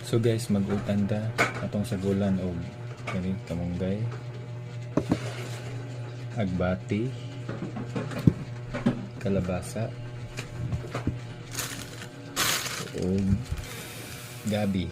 So guys, mag-utan ta, atong sagulan og kani, kamunggay, agbati, kalabasa, ug gabi.